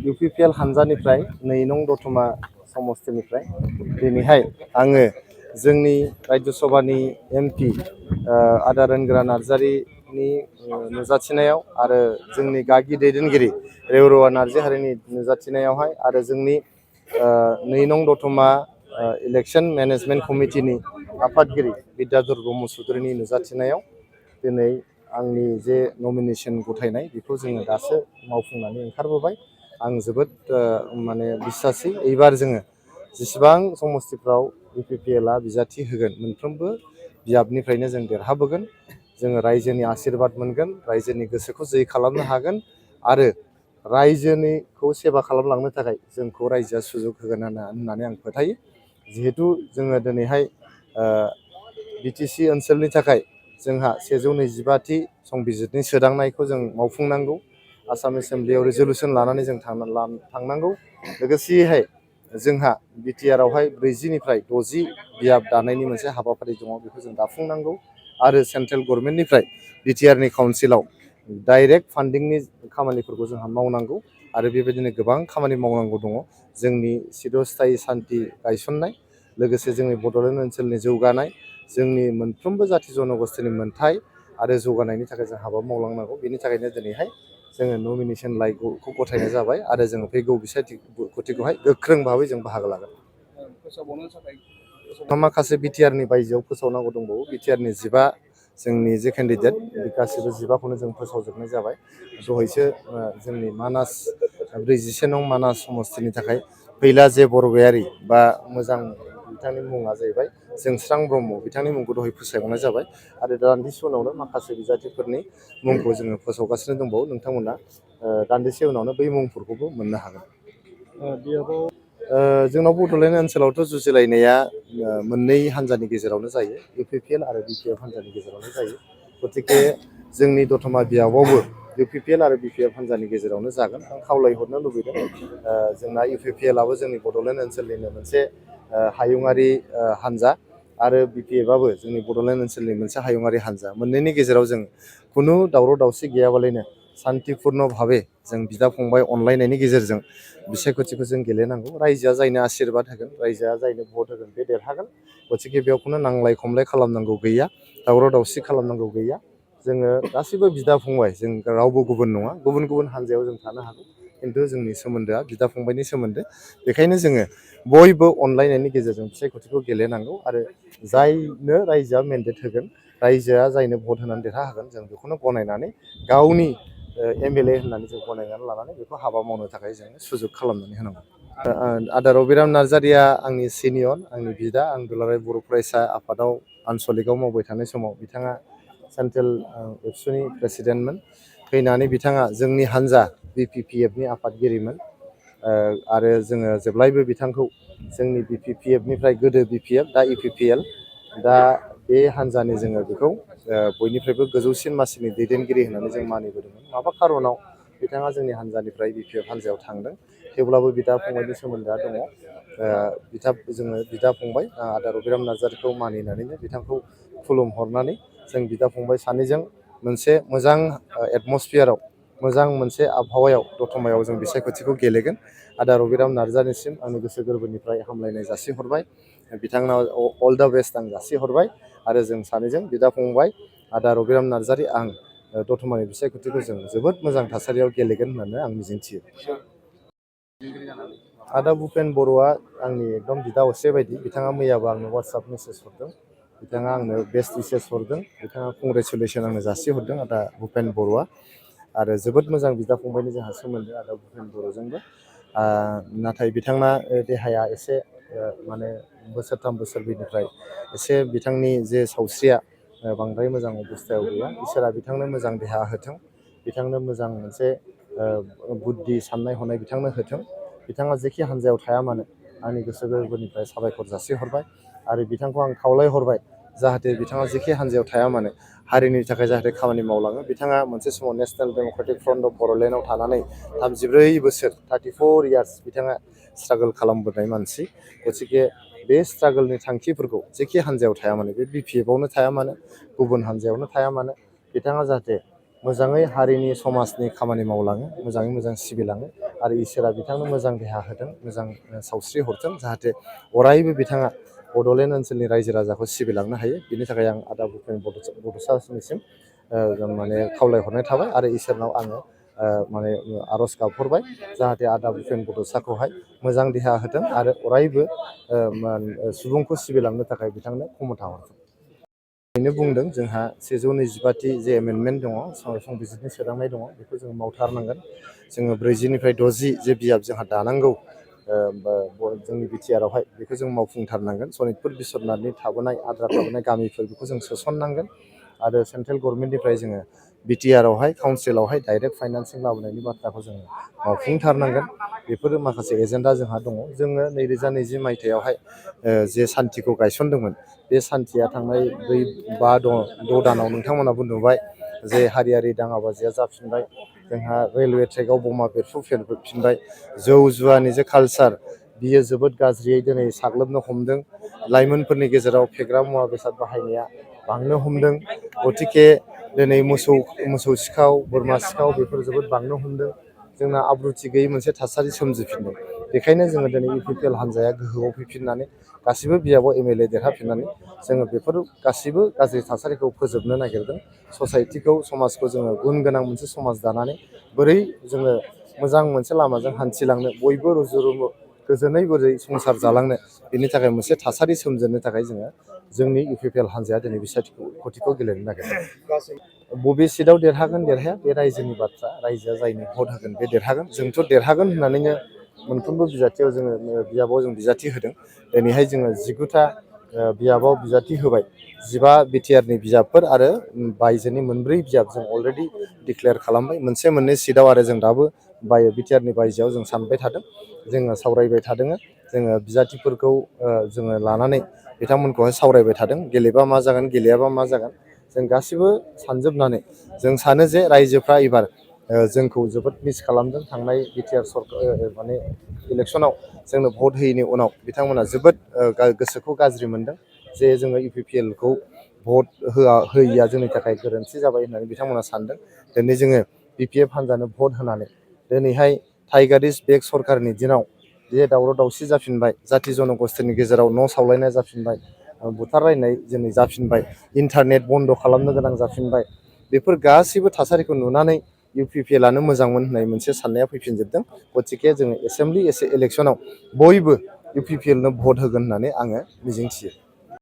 UPPL हानजानिफ्राय 2 नं दतमा समस्तिनिफ्राय दिनैहाय आङो जोंनि राज्य सभानि MP आदा रोनग्रा नार्जारिनि नुजाथिनायाव आरो जोंनि गागि दैदेनगिरि रेवरवा नार्जारिनि नुजाथिनायावहाय आरो जोंनि 2 नं दतमा इलेक्शन मेनेजमेन्ट कमिटिनि आफादगिरि बिद्याधर ब्रह्म चौधुरिनि नुजाथिनायाव दिनै आंनि जे नमिनेशन गथायनाय बेखौ जोङो दासो मावफुंनानै ओंखारबोबाय। आं जोबोद माने बिसासि एबार जोङो जेसेबां समस्तिफ्राव UPPLआ बिजाथि होगोन मोनफ्रोमबो बियाबनिफ्रायनो जों देरहाबोगोन। जोङो रायजोनि आशीर्बाद मोनगोन, रायजोनि गोसोखौ जै खालामनो हागोन आरो रायजोनिखौ सेवा खालामलांनो थाखाय जोंखौ रायजोआ सुजुग होगोन होननानै आं फोथायो। जिहेतु जोङो दिनैहाय BTC ओनसोलनि थाखाय जोंहा 125थि संबिजिरनि सोदांनायखौ जों मावफुंनांगौ। आसाम एसेम्ब्लियाव रिजलिउसन लानानै जों थांनांगौ। लोगोसेयैहाय जोंहा BTR आवहाय 40निफ्राय 60 बियाब दानायनि मोनसे हाबाफारि दङ, बेखौ जों दाफुंनांगौ आरो सेन्ट्रेल गभर्नमेन्टनिफ्राय BTRनि काउन्सिलाव डाइरेक्ट फान्डिंनि खामानिफोरखौ जोंहा मावनांगौ आरो बेबायदिनो गोबां खामानि मावनांगौ दङ। जोंनि सिरस्थायी सान्थि गायसननाय, लोगोसे जोंनि बड'लेण्ड ओनसोलनि जौगानाय, जोंनि मोनफ्रोमबो जाथि जन'गोष्ठीनि मोनथाय आरो जौगानायनि थाखाय जों हाबा मावलांनांगौ। बेनि थाखायनो दिनैहाय जोङो नमिनेशन लाइखौ गथायनाय जाबाय आरो जोङो फैगौ बिसायख'थिखौहाय गोख्रों भाबै जों बाहागो लागोन। माखासे BTRनि बायजोआव फोसावनांगौ दंबावो। BTRनि 15 जोंनि जे केन्डिडेट बे गासिबो 15खौनो जों फोसावजोबनाय जाबाय। दहायसो जोंनि मानास 41 नं मानास समस्तिनि थाखाय फैला जे बरगयारि बा मोजां बिथांनि मुङा जाहैबाय जोंस्रां ब्रह्म, बिथांनि मुंखौ दहाय फोसावनाय जाबाय आरो दान्दिसे उनावनो माखासे बिजाथिफोरनि मुंखौ जोङो फोसावगासिनो दंबावो। नोंथांमोना दान्दिसे उनावनो बै मुंफोरखौबो मोननो हागोन। जोंनाव बड'लेण्ड ओनसोलावथ' जुजिलायनाया मोननै हान्जानि गेजेरावनो जायो, UPPL आरो BPF हान्जानि गेजेरावनो जायो। गतिके जोंनि दतमा बियाबावबो UPPL आरो BPF हान्जानि गेजेरावनो जागोन। आं खावलायहरनो लुबैदों, जोंना UPPLआबो जोंनि बड'लेण्ड ओनसोलनिनो मोनसे हायुङारि हान्जा आरो BPFआबो जोंनि बड'लेण्ड ओनसोलनि मोनसे हायुङारि हान्जा। मोननैनि गेजेराव जों खुनु दावराव दावसि गैयाबालायनो सान्तिपुर्ण भाबे जों बिदा फंबाय अनलायनायनि गेजेरजों बिसायख'थिखौ जों गेलेनांगौ। रायजोआ जायनो आशीर्बाद होगोन, रायजोआ जायनो भट होगोन बे देरहागोन। गतिके बेयावखौनो नांलाय खमलाय खालामनांगौ गैया, दावराव दावसि खालामनांगौ गैया। जोङो गासैबो बिदा फंबाय, जों रावबो गुबुन नङा। गुबुन गुबुन हान्जायाव जों थानो हागौ, खिन्थु जोंनि सोमोन्दोआ बिदा फंबायनि सोमोन्दो। बेखायनो जोङो बयबो अनलायनायनि गेजेरजों बिसायख'थिखौ गेलेनांगौ आरो जायनो रायजोआ मेन्डेट होगोन, रायजोआ जायनो भट होनानै देरहाहोगोन, जों बेखौनो गनायनानै गावनि MLA होननानै जों गनायनानै लानानै बेखौ हाबा मावनो थाखाय जों सुजुग खालामनानै होनांगौ। आदा रबिराम नार्जारिया आंनि सिनियर, आंनि बिदा। आं दुलाराय बर' फरायसा आफादाव आनसलिकआव मावबाय थानाय समाव बिथाङा सेन्ट्रेल एबसुनि प्रेसिडेन्टमोन। फैनानै बिथाङा जोंनि हान्जा BPPFनि आफादगिरिमोन आरो जोङो जेब्लायबो बिथांखौ जोंनि BPPFनिफ्राय गोदो BPF दा UPPL, दा बे हान्जानि जोङो बेखौ बयनिफ्रायबो गोजौसिन मासिनि दैदेनगिरि होननानै जों मानिबोदोंमोन। माबा खार'नाव बिथाङा जोंनि हान्जानिफ्राय BPF हान्जायाव थांदों, थेवब्लाबो बिदा फंबायनि सोमोन्दोआ दङ। जोङो बिदा फंबाय आदा रबिराम नार्जारिखौ मानिनानैनो बिथांखौ खुलुमहरनानै जों बिदा फंबाय सानैजों मोनसे मोजां एटमस्फियाराव, मोजां मोनसे आबहावायाव दतमायाव जों बिसायख'थिखौ गेलेगोन। आदा रबिराम नार्जारिसिम आंनि गोसो गोरबोनिफ्राय हामलायनाय जासिहरबाय, बिथांनाव अल दा बेस्ट आं जासिहरबाय आरो जों सानैजों बिदा फंबाय आदा रबिराम नार्जारि आं दतमानि बिसायख'थिखौ जों जोबोद मोजां थासारियाव गेलेगोन होननानै आं मिजिंथियो। आदा भुपेन बर'आ आंनि एकदम बिदा असे बायदि। बिथाङा मैयाबो आंनो वाट्सएप मेसेज हरदों, बिथाङा आंनो बेस्ट उइसेस हरदों, बिथाङा कंग्रेसुलेसन आंनो जासिहरदों आदा भुपेन बर'आ। आरो जोबोद मोजां बिदा फंबायनि जोंहा सोमोन्दो आदा भुपेन बर'जोंबो। नाथाय बिथांना देहाया एसे माने बोसोरथाम बोसोरब्रैनिफ्राय एसे बिथांनि जे सावस्रिया बांद्राय मोजां अबस्थायाव गैया। इसोरा बिथांनो मोजां देहा होथों, बिथांनो मोजां मोनसे बुद्धि साननाय हनाय बिथांनो होथों। बिथाङा जेखि हान्जायाव थाया मानो आंनि गोसो गोरबोनिफ्राय साबायखर जासिहरबाय आरो बिथांखौ आं खावलायहरबाय जाहाथे बिथाङा जेखि हान्जायाव थाया मानो हारिनि थाखाय जाहाथे खामानि मावलाङो। बिथाङा मोनसे समाव नेसनेल डेम'क्रेटिक फ्रन्ट अफ बड'लेण्डआव थानानै 34 बोसोर 34 इयार्स बिथाङा स्ट्रागोल खालामबोनाय मानसि। गतिके बे स्ट्रागोलनि थांखिफोरखौ जेखि हान्जायाव थाया मानो, बे BPFआवनो थाया मानो, गुबुन हान्जायावनो थाया मानो, बिथाङा जाहाथे मोजाङै हारिनि समाजनि खामानि मावलाङो, मोजाङै मोजां सिबिलाङो आरो इसोरा बिथांनो मोजां देहा होथों, मोजां सावस्रि हरथों, जाहाथे अरायबो बिथाङा बड'लेण्ड ओनसोलनि रायजो राजाखौ सिबिलांनो हायो। बिनि थाखाय आं आदा भुपेन बड'सानिसिम माने खावलायहरनाय थाबाय आरो इसोरनाव आङो माने आर'ज गाबहरबाय, जाहाथे आदा भुपेन बड'साखौहाय मोजां देहा होथों आरो अरायबो सुबुंखौ सिबिलांनो थाखाय बिथांनो खमथा हरथों। बेनो बुंदों जोंहा 125थि जे एमेन्डमेन्ट दङ, संबिजिरनि सोदांनाय दङ, बेखौ जोङो मावथारनांगोन। जोङो 40निफ्राय 60 जे बिजाब जोंहा दानांगौ जोंनि बिटिआरआवहाय, बेखौ जों मावफुंथारनांगोन। सनितपुर बिस्वनाथनि थाबोनाय आद्रा थाबोनाय गामिफोर बेखौ जों सोसननांगोन आरो सेन्ट्रेल गभर्नमेन्टनिफ्राय जोङो बिटिआरआवहाय काउन्सिलावहाय डाइरेक्ट फाइनान्सिं लाबोनायनि बाथ्राखौ जोङो मावफुंथारनांगोन। बेफोरो माखासे एजेन्डा जोंहा दङ। जोङो 2020 मायथाइयावहाय जे सान्थिखौ गायसनदोंमोन, बे सान्थिया थांनाय 4-5-6 दानाव नोंथांमोनाबो नुबाय जे हारियारि दाङाबाजिया जाफिनबाय, जोंहा रेलवे ट्रेकआव बमा बेरफ्रुफिनबाय, जौ जुवानि जे कालसार बियो जोबोद गाज्रियै दिनै साग्लोबनो हमदों। लाइमोनफोरनि गेजेराव फेग्रा मुवा बेसाद बाहायनाया बांनो हमदों। गतिके दिनै मोसौ सिखाव, बोरमा सिखाव बेफोर जोबोद बांनो हमदों। जोंना आब्रुथि गैयै मोनसे थासारि सोमजिफिनदों। बेखायनो जोङो दिनै इउपिपिएल हान्जाया गोहोआव फैफिननानै गासिबो बियाबाव एमएलए देरहाफिननानै जोङो बेफोर गासिबो गाज्रि थासारिखौ फोजोबनो नागिरदों। ससाइटिखौ, समाजखौ जोङो गुन गोनां मोनसे समाज दानानै बोरै जोङो मोजां मोनसे लामाजों हान्थिलांनो, बयबो रुजु रुमु गोजोनै बोरै संसार जालांनो, बेनि थाखाय मोनसे थासारि सोमजिनो थाखाय जोंनि इउपिपिएल हान्जाया दिनै बिसायख'थिखौ गेलेनो नागिरदों। बबे सिटआव देरहागोन देरहाया बे रायजोनि बाथ्रा, रायजोआ जायनो भट होगोन बे देरहागोन। जोंथ' देरहागोन होननानैनो मोनफ्रोमबो बिजाबाव जों बिजाथि होदों। दिनैहाय जोङो 19था बिजाबाव बिजाथि होबाय। 15 बिटिआरनि बिजाबफोर आरो बायजोनि 4 बिजाब जों अलरेडि डिक्लेयार खालामबाय। मोनसे मोननै सिटआव आरो जों दाबो बिटिआरनि बायजोआव जों सानबाय थादों, जोङो सावरायबाय थादों, जोङो बिजाथिफोरखौ जोङो लानानै बिथांमोनखौहाय सावरायबाय थादों। गेलेबा मा जागोन, गेलेयाबा मा जागोन, जों गासिबो सानजोबनानै जों सानो जे रायजोफ्रा एबार जोंखौ जोबोद मिस खालामदों। थांनाय बिटिआर माने इलेक्सनाव जोंनो भट होयैनि उनाव बिथांमोना जोबोद गोसोखौ गाज्रि मोनदों जे जोङो इउपिपिएलखौ भट होयैया जोंनि थाखाय गोरोन्थि जाबाय होननानै बिथांमोना सानदों। दिनै जोङो बिपिएफ हान्जानो भट होनानै दिनैहाय टाइगारिस्ट बेक सरकारनि दिनाव जे दावराव दावसि जाफिनबाय, जाथि जनगस्थिनि गेजेराव न' सावलायनाय जाफिनबाय, बुथारलायनाय दिनै जाफिनबाय, इन्टारनेट बन्द' खालामनो गोनां जाफिनबाय, बेफोर गासैबो थासारिखौ नुनानै इउपिपिएलआनो मोजांमोन होननाय मोनसे साननाया फैफिनजोबदों। गतिके जोङो एसेम्ब्लि इलेक्सनाव बयबो इउपिपिएलनो भट होगोन होननानै आङो मिजिंथियो।